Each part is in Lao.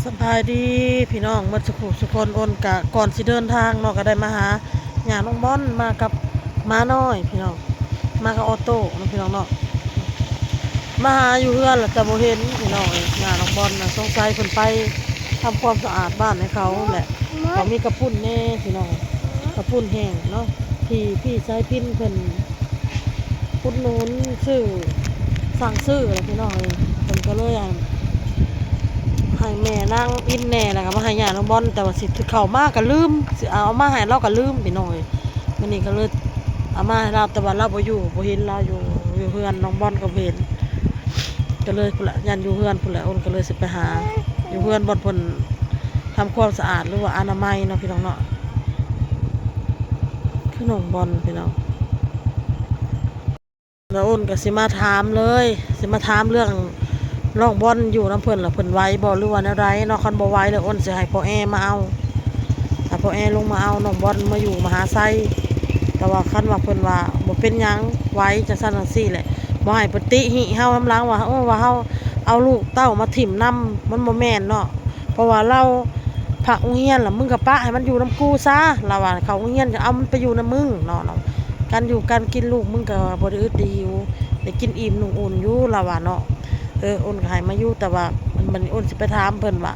ສະບາຍດີພີ່ນ້ອງໝົດສຸຂູສຸຄົນ. ໂອນກະກ່ອນຊິເດີນທາງເນາະ ກະໄດ້ມາຫາຍ່ານ້ອງບອນ ມາກັບໝານ້ອຍພີ່ນ້ອງ ມາກັບອອໂຕ້ເນາະພີ່ນ້ອງເນາະ. ມາຫາຢູ່ເຮືອນລະຈະບໍ່ເຫັນພີ່ນ້ອງເອີຍ. ຍ່ານ້ອງບອນນະ ສົງໄສເພິ່ນໄປທຳຄວາມສະອາດບ້ານໃຫ້ເຂົາແຫຼະ ເຂົາມີກະປຸ້ນແດ່ພີ່ນ້ອງ ກະປຸ້ນແຫ້ງເນາະ ທີ່ພີ່ສາຍພິນເພິ່ນ ອຸດໜູນຊື້ ສັ່ງຊື້ແຫຼະພີ່ນ້ອງເອີຍ. ເພິ່ນກະເລີຍ ອັນ ໃຫ້ແມ່ນາງອິນແດ່ ແລ້ວກະມາໃຫ້ຍ່ານ້ອງບອນ ແຕ່ວ່າຊິເຂົ້າມາກະລືມ ຊິເອົາມາໃຫ້ລາວກະລືມພີ່ນ້ອງເອີຍ. ມື້ນີ້ກະເລີຍເອົາມາໃຫ້ລາວ ແຕ່ວ່າລາວບໍ່ຢູ່ ບໍ່ເຫັນລາວຢູ່ ຢູ່ເຮືອນ ນ້ອງບອນກະບໍ່ເຫັນ ກະເລີຍພຸ້ນລະ ຢ້ານຢູ່ເຮືອນພຸ້ນແຫຼະ. ໂອນກະເລີຍຊິໄປຫາຢູ່ເຮືອນ ບ່ອນເພິ່ນທຳຄວາມສະອາດ ຫຼືວ່າອະນາໄມເນາະພີ່ນ້ອງເນາະ. ຄືນ້ອງບອນພີ່ນ້ອງ ລະໂອນກະຊິມາຖາມເລີຍ ຊິມາຖາມເລື່ອງນ້ອງບອນຢູ່ນຳເພິ່ນລະ ເພິ່ນໄຫວບໍ່ ຫຼືວ່າແນວໃດເນາະ. ຄັນບໍ່ໄຫວລະໂອນຊິໃຫ້ພໍ່ແອມາເອົາ ໃຫ້ພໍ່ແອລົງມາເອົານ້ອງບອນມາຢູ່ມະຫາໄຊ. ແຕ່ວ່າຄັນວ່າເພິ່ນວ່າບໍ່ເປັນຫຍັງ ໄຫວ ຈັ່ງຊັ້ນຈັ່ງຊີ້ແຫຼະ ບໍ່ໃຫ້ເພິ່ນຕິຫິເຮົານຳຫຼັງວ່າ ເອີ ວ່າເຮົາເອົາລູກເຕົ້າມາຖິ້ມນຳ ມັນບໍ່ແມ່ນເນາະ. ເພາະວ່າລາວພັກໂຮງຮຽນລະ ມຶງກະປະໃຫ້ມັນຢູ່ນຳກູຊະ ລາວວ່າ. ເຂົ້າໂຮງຮຽນຈະເອົາມັນໄປຢູ່ນຳມຶງເນາະ ການຢູ່ການກິນລູກມຶງກະບໍ່ໄດ້ອຶດໄດ້ຫິວ ໄດ້ກິນອີ່ມນຸ່ງອຸ່ນຢູ່ ລາວວ່າເນາະ. ເອີ ໂອນກະໃຫ້ມາຢູ່ ແຕ່ວ່າບັດນີ້ໂອນຊິໄປຖາມເພິ່ນວ່າ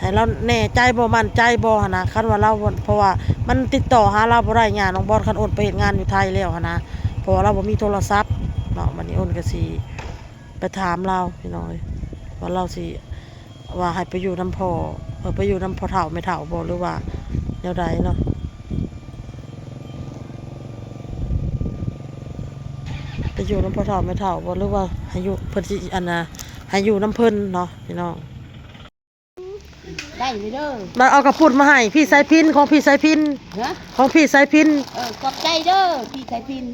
ໃຫ້ລາວແນ່ໃຈບໍ່ ໝັ້ນໃຈບໍ່ຫັ້ນນະ. ຄັນວ່າລາວ ເພາະວ່າມັນຕິດຕໍ່ຫາລາວບໍ່ໄດ້ ຍ່ານ້ອງບອນ ຄັນໂອນໄປເຮັດງານຢູ່ໄທແລ້ວຫັ້ນນະ ເພາະວ່າລາວບໍ່ມີໂທລະສັບເນາະ. ບັດນີ້ໂອນກະຊິໄປຖາມລາວພີ່ນ້ອງເອີຍ ວ່າລາວຊິ ວ່າໃຫ້ໄປຢູ່ນຳພໍ່ ເອີ ໄປຢູ່ນຳພໍ່ເຖົ້າແມ່ເຖົ້າບໍ່ ຫຼືວ່າແນວໃດເນາະ. ໄປຢູ່ນຳພໍ່ເຖົ້າແມ່ເຖົ້າບໍ່ ຫຼືວ່າໃຫ້ຢູ່ ເພິ່ນຊິ ອັນນະ ໃຫ້ຢູ່ນຳເພິ່ນເນາະພີ່ນ້ອງ. ໄດ້ເດີ ລາວເອົາກະປຸ້ນມາໃຫ້ພີ່ສາຍພິນ ຂອງພີ່ສາຍພິນ ຮະ ຂອງພີ່ສາຍພິນ. ເອີ ຂອບໃຈເດີພີ່ສາຍພິນ.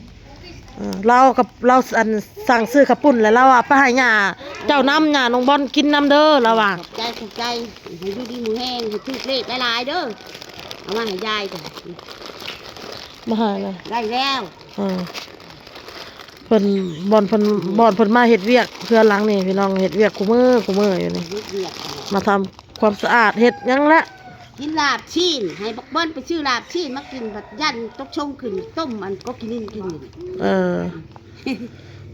ເອີ ລາວກັບ ລາວ ອັນ ສັ່ງຊື້ເຂົ້າປຸ້ນ ແລ້ວລາວວ່າໄປໃຫ້ຍ່າເຈົ້ານຳ ຍ່ານ້ອງບອນກິນນຳເດີ ລາວວ່າ. ຂອບໃຈ ຂອບໃຈ ໃຫ້ຢູ່ດີມີແຮງ ໃຫ້ຖືກເລກຫຼາຍໆເດີ ເອົາມາໃຫ້ຍາຍ ມາໃຫ້ລະ ໄດ້ແລ້ວ. ເອີ ເພິ່ນ ບ່ອນເພິ່ນ ບ່ອນເພິ່ນມາເຮັດວຽກເຮືອນຫຼັງນີ້ພີ່ນ້ອງ ເຮັດວຽກຄູ່ມື້ຄູ່ມື້ຢູ່ນີ້ ເຮັດວຽກ ມາທຳ ຄວາມສະອາດ ເຮັດຫຍັງແຫຼະ. ກິນລາບຊີ້ນ ໃຫ້ບັກບອນໄປຊື້ລາບຊີ້ນມາກິນ ບັດຢ້ານຕົກຊົງຂຶ້ນ ຕົ້ມອັນກົກຂີ້ໜິງກິນ. ເອີ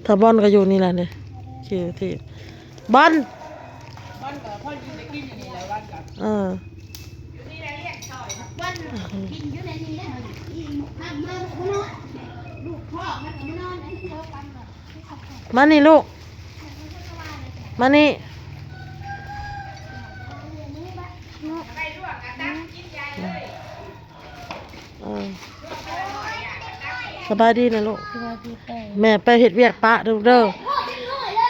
ຖ້າບອນກະຢູ່ນີ້ແຫຼະນີ້ ທີ່ ທີ່ ບອນ ບອນກະພໍຢູ່ໄດ້ກິນຢູ່ນີ້ແຫຼະ ບອນກະ ເອີ ບອນກິນຢູ່ໃນນີ້ແຫຼະ ອີ່ມນຳມາລູກມານອນ ລູກພໍ່ມັນກະມານອນອັນດຽວກັນ. ມານີ້ລູກ ມານີ້ ເອີ ສະບາຍດີນະລູກ ສະບາຍດີເຈົ້າ ແມ່ໄປເຮັດວຽກປະເດີ ເດີ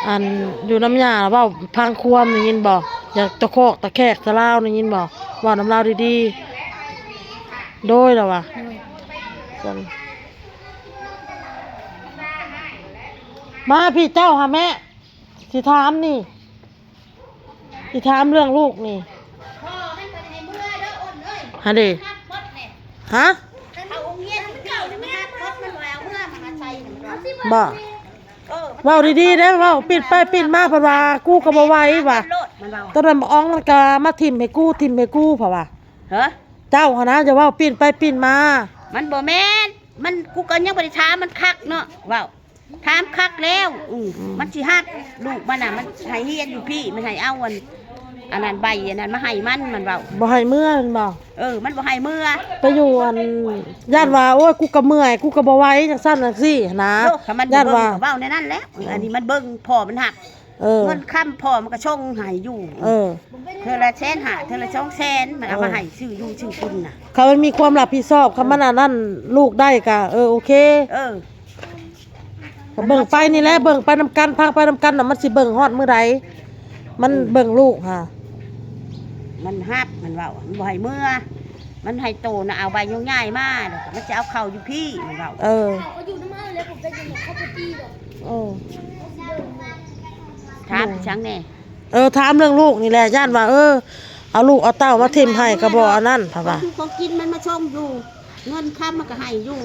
ອັນ ຢູ່ນຳຍ່າເວົ້າພັງຄວາມໄດ້ຍິນບໍ່ ຢ່າຕະຄອກຕະແຄກໃສ່ລາວໄດ້ຍິນບໍ່ ເວົ້ານຳລາວດີໆ. ໂດຍ ລາວວ່າ ໂດຍ ມາພີ່ເຈົ້າຫາແມ່ ຊິຖາມນີ້ ຊິຖາມເລື່ອງລູກນີ້ ຫັ້ນເດ ຮະ ບໍ່ ເວົ້າດີໆເດ້ ເວົ້າປິ່ນໄປປິ່ນມາ ເພິ່ນວ່າ ກູກະບໍ່ໄຫວວ່າ ຕອນນັ້ນບັກອອງມັນກະມາຖິ້ມໃຫ້ກູ ຖິ້ມໃຫ້ກູ ເພິ່ນວ່າ ຮະ ເຈົ້າຫັ້ນນະ ຢ່າເວົ້າປິ່ນໄປປິ່ນມາ ມັນບໍ່ແມ່ນ ມັນ ກູກະຍັງບໍ່ໄດ້ຖາມມັນຄັກເນາະ ເວົ້າ ຖາມຄັກແລ້ວ ອື ອືມ ມັນຊິຮັບ ລູກມັນນະ ມັນໃຫ້ຮຽນຢູ່ພີ້ ມັນໃຫ້ເອົາອັນ ອັນນັ້ນ ໃບອັນນັ້ນມາໃຫ້ມັນ ມັນເວົ້າ ບໍ່ໃຫ້ເມືອແມ່ນບໍ່? ເອີ ມັນບໍ່ໃຫ້ເມືອ ໄປຢູ່ອັນ ຢ້ານວ່າ ໂອ້ຍ ກູກະເມື່ອຍ ກູກະບໍ່ໄຫວ ຈັ່ງຊັ້ນຈັ່ງຊີ້ຫັ້ນນະ ໂອ້ ຄັນມັນ ຢ້ານວ່າ ເວົ້າແນວນັ້ນແຫຼະ ເອີ ອັນນີ້ມັນເບິ່ງ ພໍ່ມັນຮັບ ເອີ ເງິນຄຳພໍ່ມັນກະສົ່ງໃຫ້ຢູ່ ເອີ ເທື່ອລະແສນຫ້າ ເທື່ອລະສອງແສນ ມັນເອົາມາ ເອີ ໃຫ້ຊື້ຢູ່ຊື້ກິນນະ ຄັນມັນມີຄວາມຮັບຜິດຊອບ ຄັນມັນ ເອີ ອັນນັ້ນ ລູກໄດ້ກະ ເອີ ໂອເຄ ເອີ ກະເບິ່ງໄປນີ້ແຫຼະ ເບິ່ງໄປນຳກັນ ຟັງໄປນຳກັນວ່າມັນຊິເບິ່ງຮອດມື້ໃດ ມັນ ອືມ ເບິ່ງລູກຫາ ມັນຮັບ ມັນເວົ້າ ມັນບໍ່ໃຫ້ເມືອ ມັນໃຫ້ໂຕນະເອົາໃບຍ້ອງຍ້າຍມາ ແລ້ວກະມັນຊິເອົາເຂົ້າຢູ່ພີ້ ມັນເວົ້າ ເອີ ເອີ ຖາມອີ່ຫຍັງແດ່ ເອີ ຖາມເລື່ອງລູກນີ້ແຫຼະ ຢ້ານວ່າ ເອີ ເອົາລູກເອົາເຕົ້າມາຖິ້ມໃຫ້ກະບໍ່ອັນນັ້ນ ເພາະວ່າ ຂອງຢູ່ຂອງກິນມັນມາສົ່ງຢູ່ ເງິນຄຳມັນກະໃຫ້ຢູ່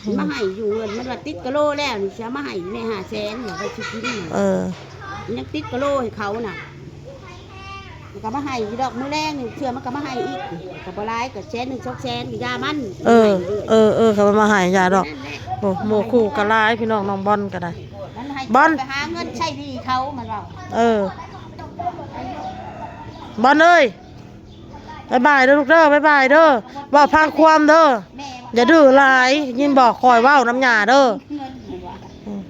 ອືມ ມາໃຫ້ຢູ່ເງິນ ມັນວ່າຕິດກະໂລແລ້ວນີ້ ຊິເອົາມາໃຫ້ແມ່ຫ້າແສນ ວ່າໄປຊື້ກິນ ເອີ ມັນຍັງຕິດກະໂລໃຫ້ເຂົານະ ກໍມາໃຫ້ຢູ່ດອກ ມື້ແລງນີ້ເທື່ອມັນກໍມາໃຫ້ອີກ ກໍບໍ່ຫຼາຍ ກໍແສນໜຶ່ງ ສອງແສນ ກໍຢ່າມັນ ເອີ ໃຫ້ເລື້ອຍ ເອີ ເອີ ກໍມາໃຫ້ຢ່າດອກ. ໂອ້ ໝູ່ຄູ່ກໍຫຼາຍ ພີ່ນ້ອງ ນ້ອງບອນກໍໄດ້ ມັນໃຫ້ ບອນ ໄປຫາເງິນໃຊ້ໜີ້ເຂົາ ມັນເວົ້າ. ເອີ ບອນເອີຍ ບາຍບາຍເດີລູກເດີ ບາຍບາຍເດີ ເວົ້າຟັງຄວາມເດີ ແມ່ວ່າ ຢ່າດື້ຫຼາຍ ຍິນບໍ່? ຄອຍເວົ້ານຳຍ່າເດີ ເງິນ ມັນວ່າ ອືມ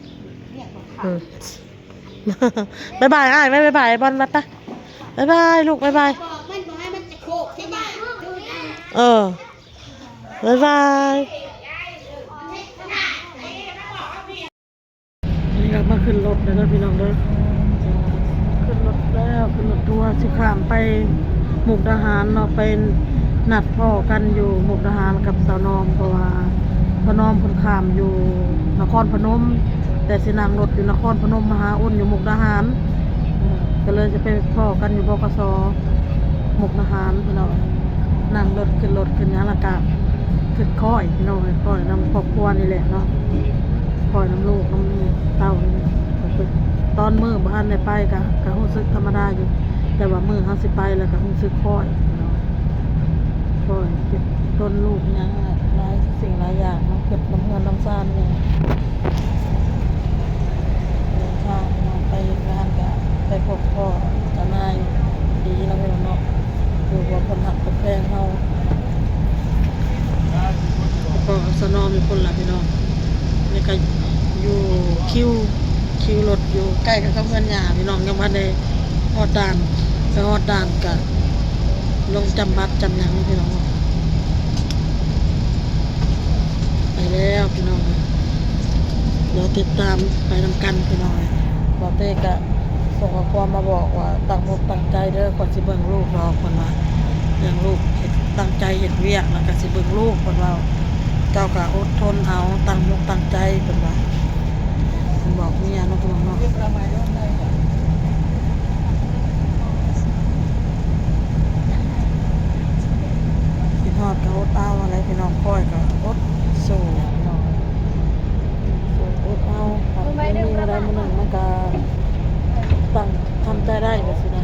ອືມ. ບາຍບາຍອ້າຍໄວ້ ບາຍບາຍບອນ ໄປ ໄປ ບາຍບາຍລູກ ບາຍບາຍ ບອກມັນ ບອກໃຫ້ມັນຈະໂຄກໃສ່ໜ້າ ເອີ ບາຍບາຍ. ນີ້ກໍມາຂຶ້ນລົດແລ້ວເດີພີ່ນ້ອງເດີ ຂຶ້ນລົດແລ້ວ ຂຶ້ນລົດທົວ ຊິຂ້າມໄປມຸກດາຫານເນາະ ໄປນັດພໍ້ກັນຢູ່ມຸກດາຫານກັບສາວນອມ ເພາະວ່າສາວນອມເພິ່ນຂ້າມຢູ່ນະຄອນພະນົມ ແຕ່ຊິນັ່ງລົດຢູ່ນະຄອນພະນົມມາຫາອຸ່ນຢູ່ມຸກດາຫານ ກໍເລີຍຈະໄປພໍ້ກັນຢູ່ ບກສ ມຸກດາຫານພີ່ນ້ອງ. ນັ່ງລົດ ຂຶ້ນລົດຂຶ້ນຫຍັງ ແລ້ວກະຄິດຄ້ອຍພີ່ນ້ອງເອີຍ ຄ້ອຍນຳຄອບຄົວນີ້ແຫຼະເນາະ ຄ້ອຍນຳລູກນຳເຕົ້ານີ້ແຫຼະ. ຕອນມື້ບໍ່ທັນໄດ້ໄປກະ ກະຮູ້ສຶກທຳມະດາຢູ່ ແຕ່ວ່າມື້ເຮົາຊິໄປແລ້ວກະຮູ້ສຶກຄ້ອຍພີ່ນ້ອງ ຄ້ອຍເກັບຕົ້ນລູກຫຍັງ ຫຼາຍສິ່ງຫຼາຍຢ່າງເນາະ ເກັບນຳເຮືອນນຳຊານນີ້. ເດີນທາງເນາະ ໄປເຮັດງານກະໄດ້ພົບພໍ້ເຈົ້ານາຍດີເນາະພີ່ນ້ອງເນາະ ຄືວ່າເພິ່ນຮັກເພິ່ນແພງເຮົາ. ພໍ້ກັບສາວນອມຢູ່ພຸ້ນລະພີ່ນ້ອງ ນີ້ກະຢູ່ຄິວ ຄິວລົດຢູ່ໃກ້ກັນກັບເຮືອນຍ່າພີ່ນ້ອງ ຍັງບໍ່ໄດ້ຮອດດ່ານ ໄປຮອດດ່ານກະລົງຈຳບັດຈຳຫຍັງພີ່ນ້ອງ. ໄປແລ້ວພີ່ນ້ອງເອີຍ ລໍຕິດຕາມໄປນຳກັນພີ່ນ້ອງເອີຍ. ບ່າວເຕ້ກະສົ່ງຂໍ້ຄວາມມາບອກວ່າ ຕັ້ງອົກຕັ້ງໃຈເດີ ຂ້ອຍຊິເບິ່ງລູກດອກ ເພິ່ນວ່າ ເລື່ອງລູກ ເຮັດ ຕັ້ງໃຈເຮັດວຽກ ແລ້ວກະຊິເບິ່ງລູກ ເພິ່ນວ່າ ເຈົ້າກະອົດທົນເອົາ ຕັ້ງອົກຕັ້ງໃຈ ເພິ່ນວ່າ. ເພິ່ນບອກເມຍເນາະ ພີ່ນ້ອງເນາະ ຄິດຮອດກໍອົດເອົາຫັ້ນແຫຼະພີ່ນ້ອງ ຂ້ອຍກໍອົດສູ້ພີ່ນ້ອງ ສູ້ອົດເອົາ ມັນມີມື້ໃດມື້ໜຶ່ງມັນກໍຕັ້ງ ທຳໃຈໄດ້ ວ່າຊີ້ນະ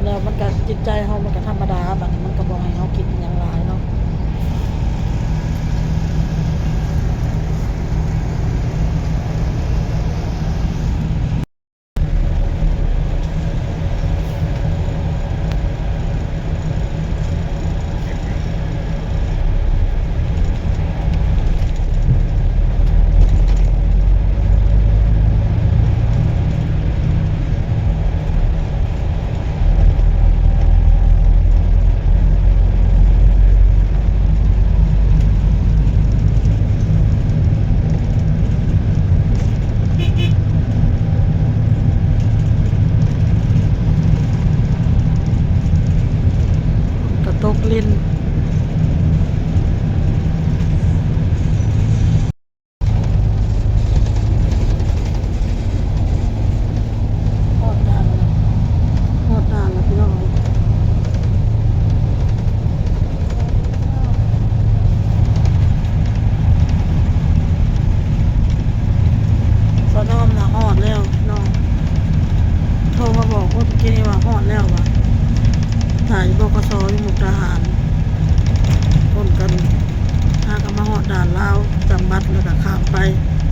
ແລ້ວມັນກໍຈິດໃຈເຮົາມັນກໍທຳມະດາ ບາດນີ້ມັນກໍບໍ່ໃຫ້ເຮົາຄິດອີ່ຫຍັງຫຼາຍເນາະ. ກະຕົກລິນ ຮອດດ່ານແລ້ວ ຮອດດ່ານແລ້ວພີ່ນ້ອງເອີຍ. ສາວນອມນະຮອດແລ້ວພີ່ນ້ອງ ໂທມາບອກເມື່ອກີ້ນີ້ວ່າຮອດແລ້ວວ່າ ຖ້າຢູ່ ບກສ ຢູ່ມຸກດາຫານ ຄົນກັນ ຫາກໍມາຮອດດ່ານລາວ ຈຳບັດແລ້ວກໍຂ້າມໄປ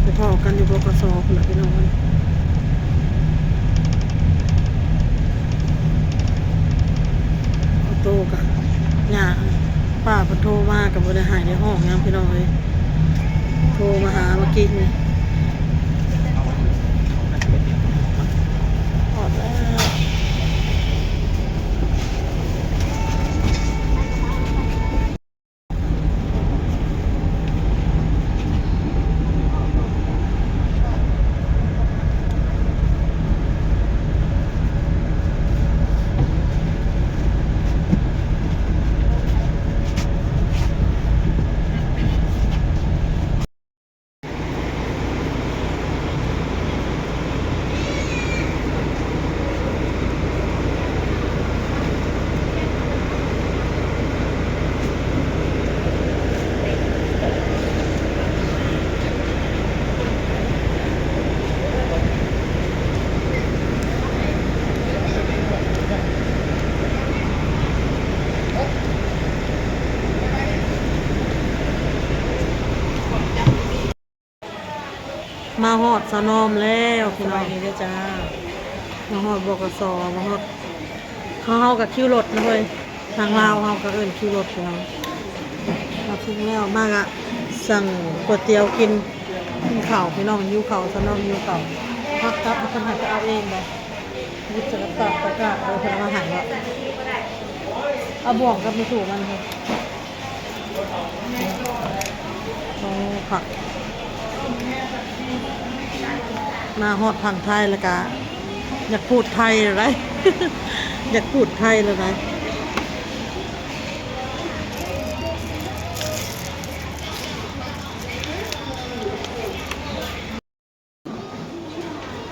ໄປພໍ້ກັນຢູ່ ບກສ ພຸ້ນລະພີ່ນ້ອງເອີຍ. ໂຕກະຍາກ ປ້າເພິ່ນໂທມາກໍບໍ່ໄດ້ໄຫ້ໄດ້ຮ້ອງຫຍັງພີ່ນ້ອງເອີຍ ໂທມາຫາເມື່ອກີ້ນີ້. ຮອດແລ້ວ. ມາຮອດສະໜອມແລ້ວພີ່ນ້ອງ ສະບາຍດີເດີຈ້າ ມາຮອດ ບກສ ມາຮອດ ເຮົາ ເຮົາກໍຄິວລົດນະເຮີ້ຍ ທາງລາວເຮົາກໍເອີ້ນຄິວລົດພີ່ນ້ອງ ມາເຖິງແລ້ວ ມາກະສັ່ງກ໋ວຍຕຽວກິນ ກິນເຂົ້າພີ່ນ້ອງ ຫິວເຂົ້າ ສະໜອມຫິວເຂົ້າ ຮັບກັບເພິ່ນໃຫ້ໄປເອົາເອງໄດ໋ ຢຸດສະກັດຕາຕະກະ ເອີ ເພິ່ນເອົາມາໃຫ້ເນາະ ເອົາບ່ວງກັບມາສູ່ມັນເຮີ້ຍ. ໂອ້ ຜັກ ມາຮອດຝັ່ງໄທແລ້ວກະ ຢາກພູດໄທແລ້ວໄດ໋ ຢາກພູດໄທແລ້ວໄດ໋.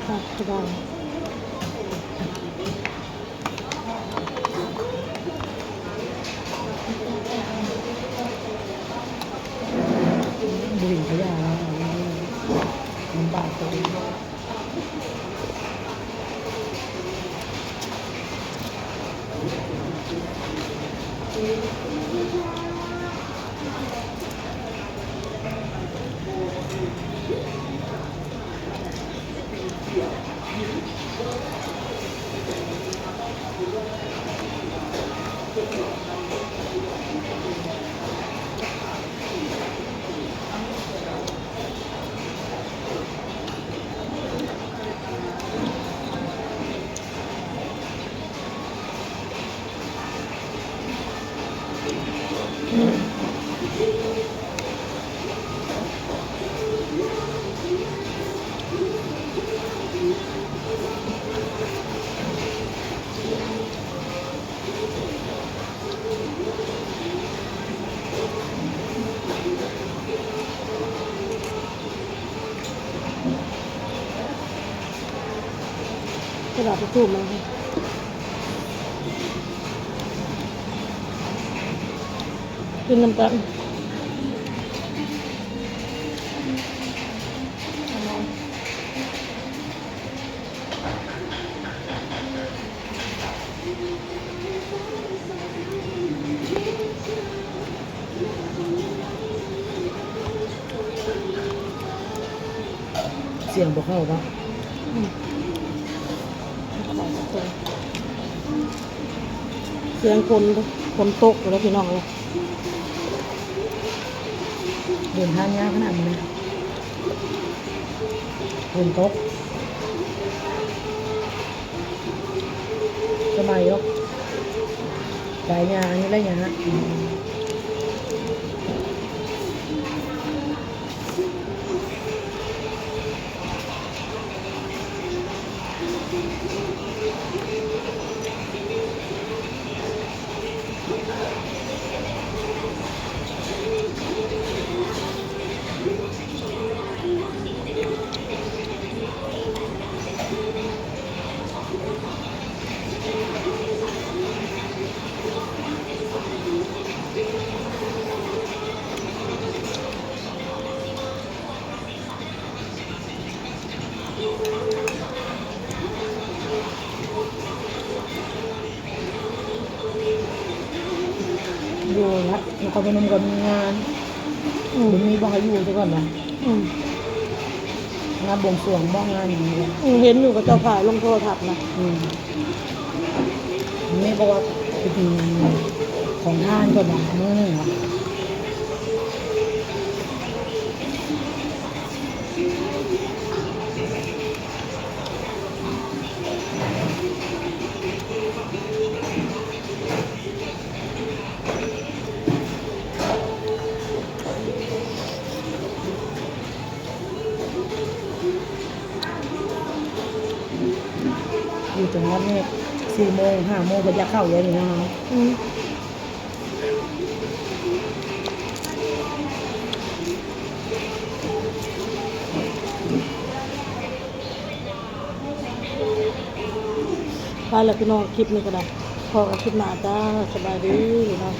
ຜັກກະດາງ ບໍ່ເຫັນຂະຫຍະແລ້ວ ລຳບາກໂຕເອງ. ກະດາດທິດຊູ້ມາ ກິນນຳກັນ. ສຽງບໍ່ເຂົ້າເນາະ ອືມ ສຽງຝົນ ຝົນຕົກແລ້ວພີ່ນ້ອງເອີຍ. ເດີນທາງຍາກຂະໜາດນີ້ ຝົນຕົກ ສະບາຍຢູ່ ໄກຍາ ອັນນີ້ໄລຍະ. ຢູ່ລະ ນະຄອນພະນົມກໍມີງານ ອືມ ບໍ່ມີບໍ່ໃຫ້ຢູ່ຊະກ່ອນນະ ອືມ ງານບວງສວງບໍ່ ງານຫຍັງນີ້ແຫຼະ ອືມ ເຫັນຢູ່ເຂົາເຈົ້າຖ່າຍລົງໂທລະທັດນະ ອືມ. ນີ້ບໍ່ວ່າໄປກິນຂອງທານກ່ອນວ່າ ມື້ໜຶ່ງວ່າ ຢູ່ຈົນຮອດນີ້ ສີ່ໂມງ ຫ້າໂມງ ເພິ່ນຢາກເຂົ້າແລ້ວນີ້ເນາະ ອືມ. ໄປລະພີ່ນ້ອງ ຄລິບນີ້ກໍໄດ້ ພໍ້ກັນຄລິບໜ້າຈ້າ ສະບາຍດີພີ່ນ້ອງ.